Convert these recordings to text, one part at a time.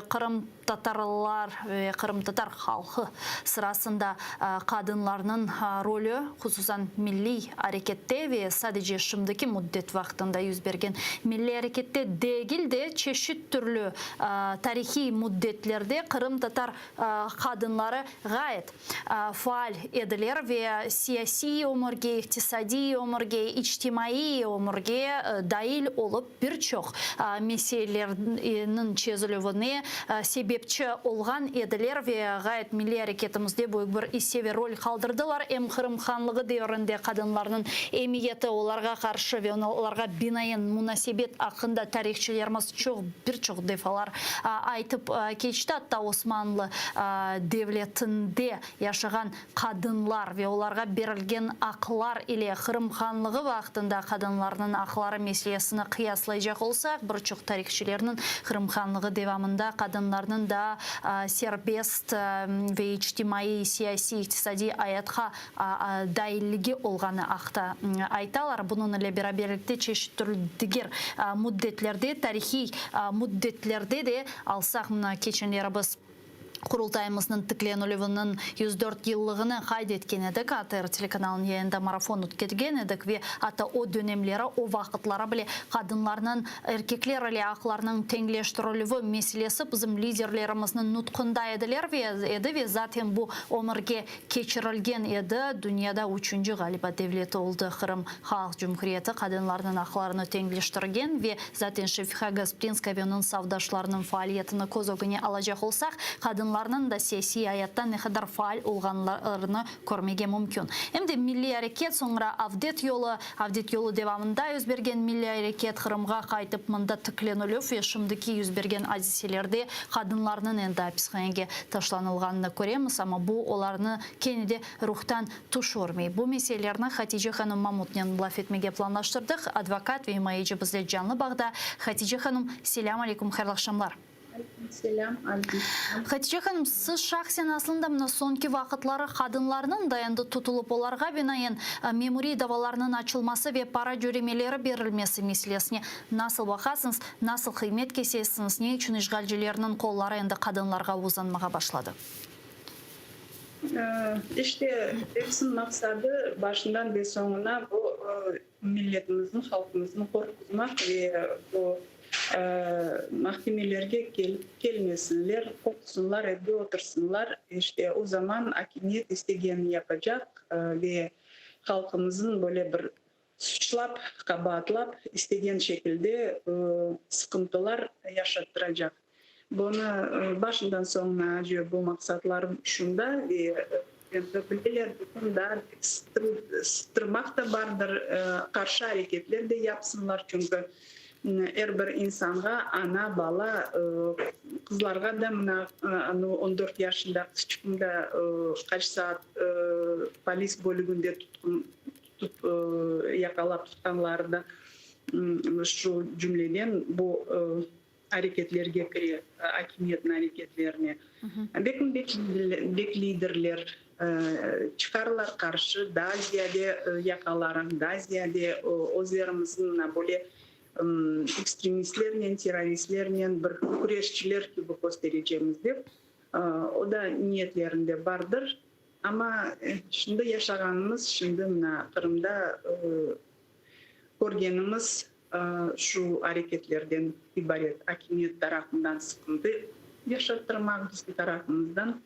qırımtatarlar ve qırımtatar halqı sırasında qadınlarnıñ rolü, hususan milliy arekette ve sadece şimdiki müddet vaqtında yüz bergen milliy arekette degil de, çeşit türlü tarihiy müddetlerde qırımtatar qadınları ğayet faal ediler ve siyasiy ömürge, iqtisadiy ömürge, içtimaiy ömürge dail olıp bir çoq meselelerniñ çezilüvine sebepçi olğan ediler ve ğayet milliy areketimizde büyük bir isse ve rol qaldırdılar. Em Qırım Hanlığı devrinde qadınlarnıñ emiyeti, olarğa qarşı ve olarğa binaen munasebet aqqında tarihçilerimiz çoq bir çoq defalar aytıp keçti, atta Osmanlı devletinde yaşağan qadınlar ve olarğa berilgen aqlar ile Qırım Hanlığı vaqtında qadınlarnıñ aqları meselesini qıyaslaycaq olsaq, bir çoq tarihçilerniñ Qırım Hanlığı devamında qadınlarnıñ daa serbest ve içtimaiy, siyasiy, iqtisadiy ayatqa dailligi olğanı aqta aytalar. Bunıñ ile beraberlikte çeşit türlü diger müddetlerde, tarihiy müddetlerde de alsaq, mına keçenleri biz Qurultayımıznıñ tiklenilüviniñ 104 yıllığını qayd etken edik, ATR telekanalınıñ yayında marafon ötkergen edik ve atta o dönemleri, o vaqıtları bile qadınlarnıñ erkekler ile aqlarınıñ teñleştirilüvi meselesi bizim liderlerimizniñ nutqunda ediler ve edi ve zaten bu ömürge keçirilgen edi. Dünyada üçünci, ğaliba, devleti oldı Qırım Halq Cumhuriyeti, qadınlarnıñ aqlarını teñleştirgen ve zaten Şefiqa Gasprinskaya ve onıñ safdaşlarınıñ faaliyetini köz ögüne alacaq olsaq, qadınlarnıñ da siyasiy ayatta ne qadar faal olğanlarını körmege mümkün. Em de milliy areket, soñra Avdet yolu, Avdet yolu devamında yüz bergen milliy areket, Qırımğa qaytıp mında tiklenilüv ve şimdiki yüz bergen adiselerde qadınlarnıñ endi apishanege taşlanılğanını köremiz, amma bu olarnı kene de ruhtan tüşürmey. Bu meselelerni Hatice hanım Mamutnen laf etmege planlaştırdıq. Advokat ve imayeci bizle canlı bağda. Hatice hanım, selâm aleykum, hayırlı aqşamlar. Aleyküm selâm, aleyküm selâm. Hatice hanım, siz şahsen aslında mına soñki vaqıtları qadınlarnıñ da endi tutulıp olarğa binaen memuriy davalarnıñ açılması ve para cöremeleri berilmesi meselesine nasıl baqasıñız, nasıl qıymet kesesiñiz, ne içün işğalcilerniñ qolları endi qadınlarğa uzanmağa başladı? İşte, hepsiniñ maqsadı başından ve soñuna bu Milletimizni, halqımıznı qorquzmaq ve bu mahkemelerge kelmesinler, qorqsunlar, evde otursınlar. İşte, o zaman akimiyet istegenini yapacaq ve halqımıznı böyle bir suçlap, qabaatlap, istegen şekilde sıqıntılar yaşattıracaq. Bunı başından soñuna bu maqsatlar şunda ve endi bileler, bütün da sıttırmaq da bardır, qarşı areketler de yapsınlar, çünki er bir insanğa, ana, bala, qızlarğa da mına on dört yaşında qızçıqnı da qaç saat polis bölüginde tutıp yaqalap tutqanları da şu cümleden bu areketlerge kire, akimiyetniñ areketlerine. Bek bek liderler çıqarlar qarşı, daa ziyade yaqalarıñ, daa ziyade özlerimizniñ mına böyle ekstremistlernen, terroristlernen bir küreşçiler kibi kösterecemiz dep, o da niyetlerinde bardır. Amma şimdi yaşağanımız, şimdi mına Qırımda körgenimiz şu areketlerden ibaret, akimiyet tarafından sıqıntı yaşattırmaq, bizim tarafımızdan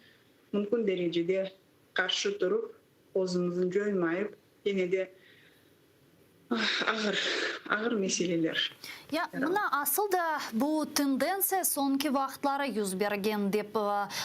mümkün derecede qarşı turıp, özümizni coymayıp, kene de Ağır, ağır meseleler. Ya, mına asıl da bu tendentsiya soñki vaqıtları yüz bergen dep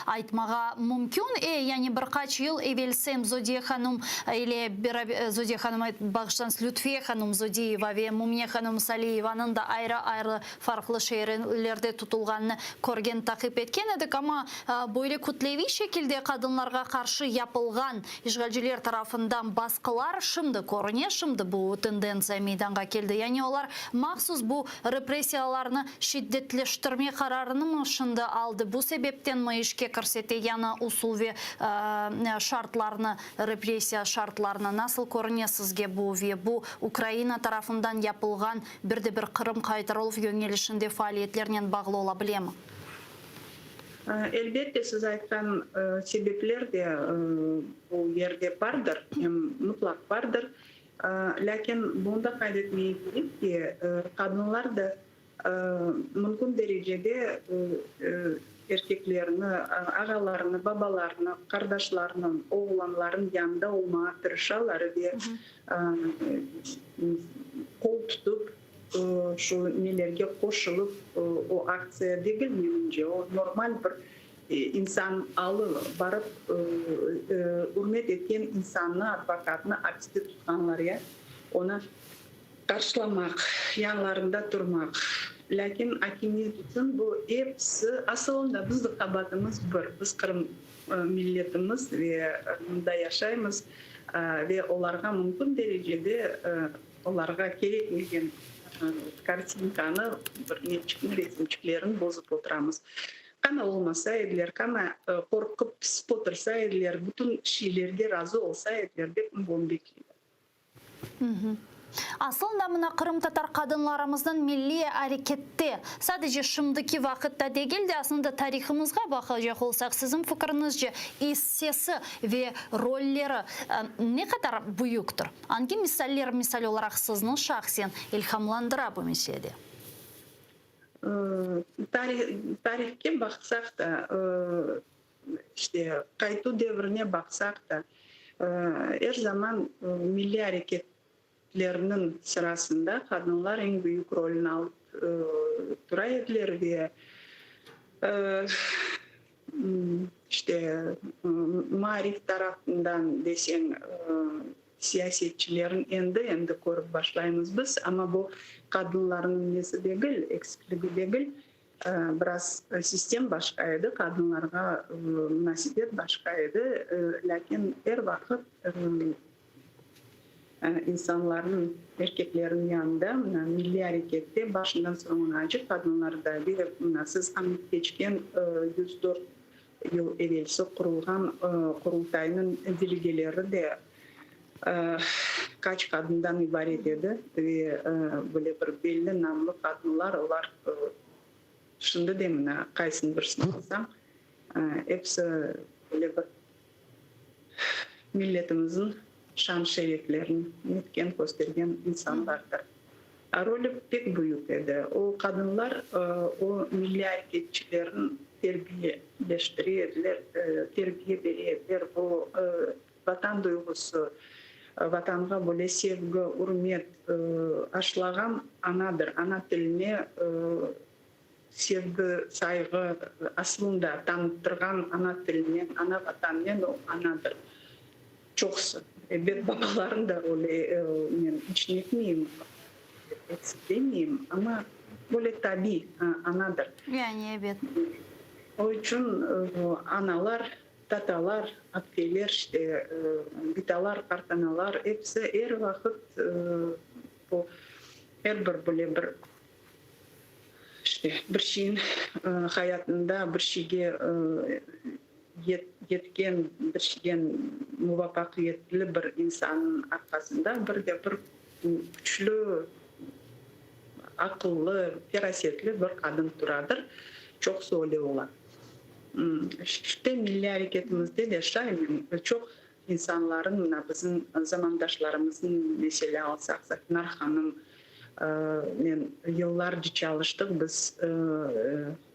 aytmağa mümkün. E, yani bir qaç yıl evelsi em Zodiye hanım ile beraber, Zodiye hanım, bağışlañız, Lütfiye hanım Zodiyeva ve Mümine hanım Saliyevanıñ da ayrı-ayrı farqlı şeerlerde tutulğanını körgen, taqip etken edik. Amma böyle kütleviy şekilde qadınlarğa qarşı yapılğan İşğalciler tarafından basqılar şimdi körüne, şimdi bu tendentsiya meydanğa keldi. Yani olar mahsus bu repressiyalarnı şiddetleştirme qararınımı şimdi aldı, bu sebeptenmi işke kirsete yañı usul ve şartlarnı, repressiya şartlarını? Nasıl körüne sizge bu ve bu Ukraina tarafından yapılğan bir de bir Qırım qaytarıluv yöñelişinde faaliyetlernen bağlı ola bilemi? Elbette, siz aytqan sebepler de bu yerde bardır, em mutlaq bardır. Lâkin bunı da qayd etmege kerek ki, qadınlar da mümkün derecede erkeklerni, ağalarını, babalarını, qardaşlarınıñ, oğlanlarınıñ yanında olmağa tırışalar ve qol tutıp, şu nelerge qoşulıp, o aktsiya degil, menimce, o normal bir insan alı, barıp ürmet etken insannı, advokatnı apiste tutqanlar ya, onı qarşılamaq, yanlarında turmaq. Lâkin akimiyet içün bu episi, asılında biz de qabaatımız bir, biz qırım milletimiz ve mında yaşaymız ve olarğa mümkün derecede Olarğa kerekmegen kartinkanı, bir neçikni, resimçiklerini bozıp oturamız. Qana olmasa ediler, qana qorqıp pısıp otursa ediler, bütün şeylerge razı olsa ediler dep bunı bekleyim. Aslında mına qırımtatar qadınlarımıznıñ milliy arekette, sadece şimdiki vaqıtta degil de, aslında tarihımızğa baqacaq olsaq, siziñ fikriñizce, issesi ve rolleri ne qadar büyüktir? Angi misaller, misal olaraq, sizni şahsen ilhamlandıra bu meselede? Tarihke baqsaq da, işte, qaytuv devrine baqsaq da, er zaman milliy areketlerniñ sırasında qadınlar eñ büyük rolüni alıp tura ediler ve İşte, maarif tarafından deseñ, siyasetçilerni endi-endi körip başlaymız biz, amma bu qadınlarnıñ nesi degil, eksikligi degil, biraz sistem başqa edi, qadınlarğa munasebet başqa edi, lâkin er vaqıt İnsanlarnıñ, erkeklerniñ yanında, mına, milliy arekette başından soñunace qadınlar da ve, mına, siz añıp keçken 104 yıl evelsi qurulğan Qurultaynıñ delegeleri de qaç qadından ibaret edi ve böyle bir belli namlı qadınlar, olar şimdi de, mına, qaysını birisini alsañ, episi böyle bir milletimizniñ şan-şereflerini netken, köstergen insanlardır. Rolü pek büyük edi. O qadınlar o milliy areketçilerni terbiyeleştire ediler, terbiye bere ediler. Bu Vatan duyğusı, Vatanğa böyle sevgi, ürmet aşlağan anadır. Ana tiline Sevgi, sayğı aslında tanıttırğan ana tilinen, ana Vatannen o anadır. Çoqusı. Ebet, babaların da rolü men iç netmeyim, eksik demeyim, amma böyle tabiy anadır. Yani, ebet. O içün analar, tatalar, apteler, işte, bitalar, qartanalar episi er vaqıt bu er bir böyle bir İşte, bir şeyin hayatında bir şeyge yetken, bir şeyden muvafaqiyetli bir insannıñ arqasında bir de bir küçlü, aqıllı, ferasetli bir qadın turadır. Çoqusı öyle ola. İşte, milliy areketimizde de şay, men çoq İnsanların, mına bizim zamandaşlarımıznıñ, meselâ alsaq, Safinar hanım men yıllarca çalıştıq biz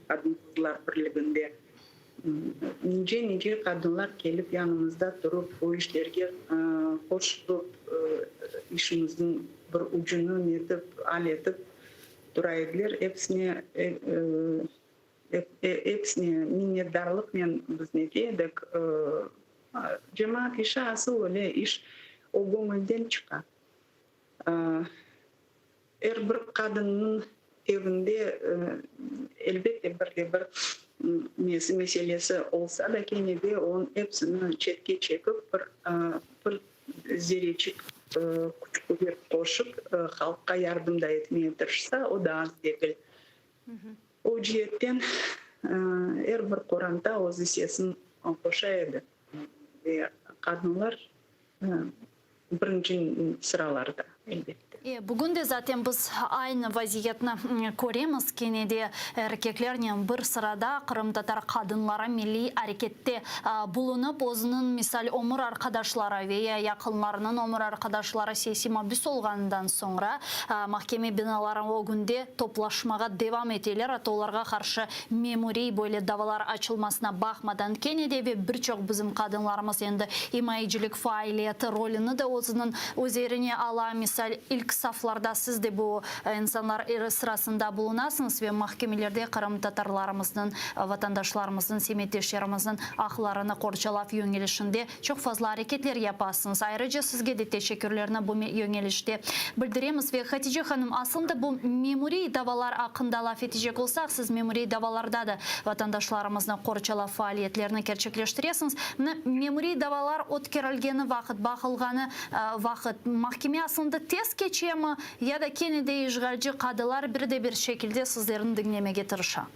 Qadın-qızlar birliginde. Nice-nice qadınlar kelip yanımızda turıp, bu işlerge qoşulıp, işimizniñ bir ucunı netip, al etip tura ediler. Episine Episine minnetdarlıqnen biz nete edik. Cemaat işi asıl öyle iş, o göñülden çıqa. Er bir qadınnıñ evinde elbette bir de bir nesi, meselesi olsa da, kene de onıñ episini çetke çekip, bir zerreçik küç-quvet qoşıp, halqqa yardım da etmeye tırışsa, o da az degil. O ceetten er bir qoranta öz issesini qoşa edi ve qadınlar birinci sıralarda. Elbette. E, bugün de zaten biz aynı vaziyetni köremiz, kene de erkeklernen bir sırada qırımtatar qadınları milliy arekette bulunıp, özüniñ, misal, ömür arqadaşları ve ya yaqınlarınıñ ömür arqadaşları siyasiy mabüs olğanından soñra mahkeme binaları ögünde toplaşmağa devam eteler, atta olarğa qarşı memuriy böyle davalar açılmasına baqmadan kene de ve bir çoq bizim qadınlarımız endi imayecilik faaliyeti rolüni de özüniñ üzerine ala. Misal, ilk saflarda siz de bu insanlar sırasında bulunasıñız ve mahkemelerde qırımtatarlarımıznıñ, vatandaşlarımıznıñ, semetdeşlerimizniñ aqlarını qorçalav yöñelişinde çoq fazla areketler yapasıñız. Ayrıca sizge de teşekkürlerni bu yöñelişte bildiremiz. Ve Hatice hanım, aslında bu memuriy davalar aqqında laf etecek olsaq, siz memuriy davalarda da vatandaşlarımıznı qorçalav faaliyetlerini kerçekleştiresiñiz. Mına, memuriy davalar ötkerilgeni vaqıt, baqılğanı vaqıt, mahkeme aslında tez keçemi ya da kene de işğalci qadılar bir de bir şekilde sizlerni diñlemege tırışa?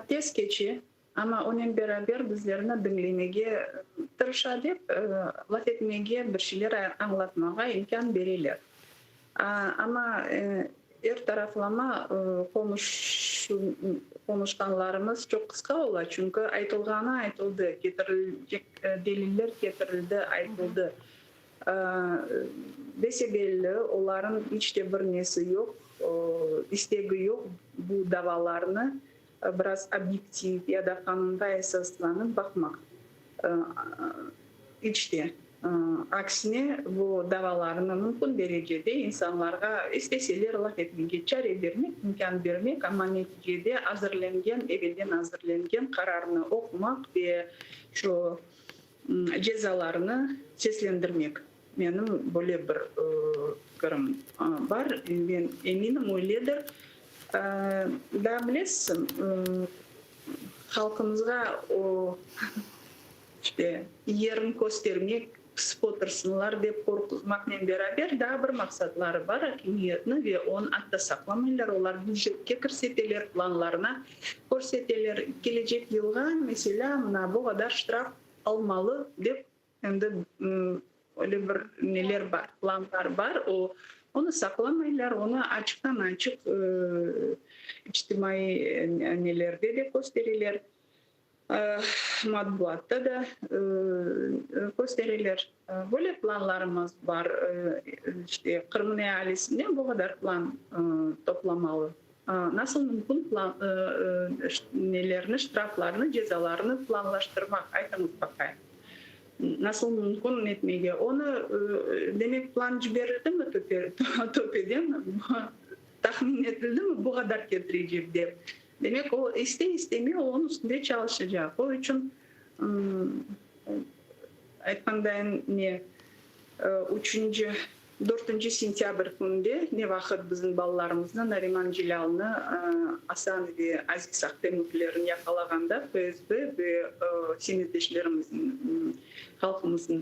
Tez keçe. Amma onen beraber bizlerni diñlemege tırışa dep, laf etmege, bir şeyler añlatmağa imkân bereler. Amma er taraflama qonuşqanlarımız çoq qısqa ola, çünki aytılğanı aytıldı, ketirilecek deliller ketirildi, aytıldı. Bese-belli, olarnıñ iç te bir nesi yoq, istegi yoq bu davalarnı biraz obyektiv ya da qanunğa esaslanıp baqmaq. İç de aksine, bu davalarnı mümkün derecede insanlarğa isteseler laf etmege çare bermek, imkân bermek, amma neticede azırlengen, evelden azırlengen qararnı oqumaq ve şu cezalarnı seslendirmek. Menim böyle bir fikirim bar, men eminim, öyledir. Daa bilesiz, halqımızğa o, işte, yerin köstermek, pısıp otursınlar dep qorquzmaqnen beraber daa bir maqsatları bar akimiyetni ve onı atta saqlamaylar, olar bücetke kirseteler, planlarına körseteler. Kelecek yılğa, meselâ, mına bu qadar ştraf almalı dep Endi öyle bir neler bar, planlar bar, o, onı saqlamaylar, onı açıqtan-açıq içtimaiy nelerde de köstereler, matbuatta da köstereler. Böyle planlarımız bar, işte, Qırımnıñ ealisinden bu qadar plan toplamalı. Nasıl mümkün plan, nelerni, ştraflarnı, cezalarnı planlaştırmaq, aytıñız baqayım. Nasıl mümkün etmege? Onı, demek, plan ciberildimi töpeden, tahmin etildimi bu qadar ketirecek dep? Demek, o, iste-istemey, o, onıñ üstünde çalışacaq. O içün, aytqandayın, ne, üçünci Dörtünci sentâbr künde ne vaqıt bizim balalarımıznı, Nariman Celâlnı, Asan ve Aziz Ahtemovlerni yaqalağanda FSB ve semetdeşlerimizniñ, halqımıznıñ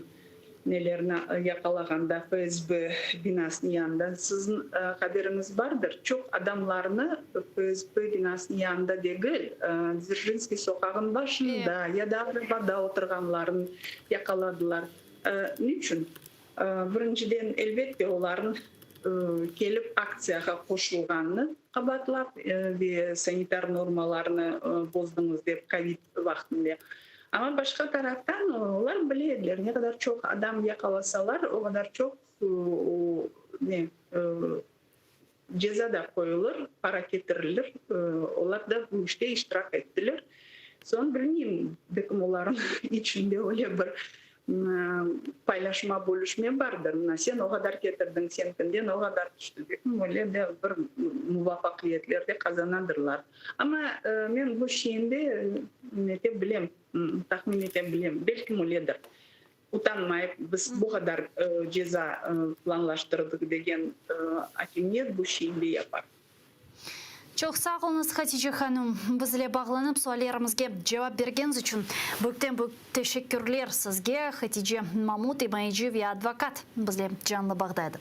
nelerini yaqalağanda FSB binasınıñ yanında, siziñ haberiñiz bardır, çoq adamlarnı FSB binasınıñ yanında degil, Dzerjinskiy soqağınıñ başında ya da arabada oturğanlarnı yaqaladılar. Niçün? Birinciden, elbette, olarnıñ kelip aktsiyağa qoşulğanını qabaatlap ve sanitar normalarnı bozdıñız dep kovid vaqtında. Amma başqa taraftan, olar bile ediler, ne qadar çoq adam yaqalasalar, o qadar çoq ne ceza da qoyulır, para ketirilir. Olar da bu işte iştirak ettiler. Soñ bilmeyim, belkim olarnıñ içinde öyle bir paylaşma, bölüşme bardır. Mına sen o qadar ketirdiñ, senkinden o qadar tüşti. Belkim öyle de bir muvafaqiyetler de qazanadırlar. Amma men bu şeyinde nete bilem, tahmin ete bilem, belkim öyledir. Utanmayıp, biz bu qadar ceza planlaştırdıq degen akimiyet bu şeyni de yapar. Çoq sağ oluñız, Hatice hanım, bizle bağlanıp suallerimizge cevap bergeniz içün. Büyükten-büyük teşekkürler sizge. Hatice Mamut, imayeci ve advokat, bizle canlı bağda edi.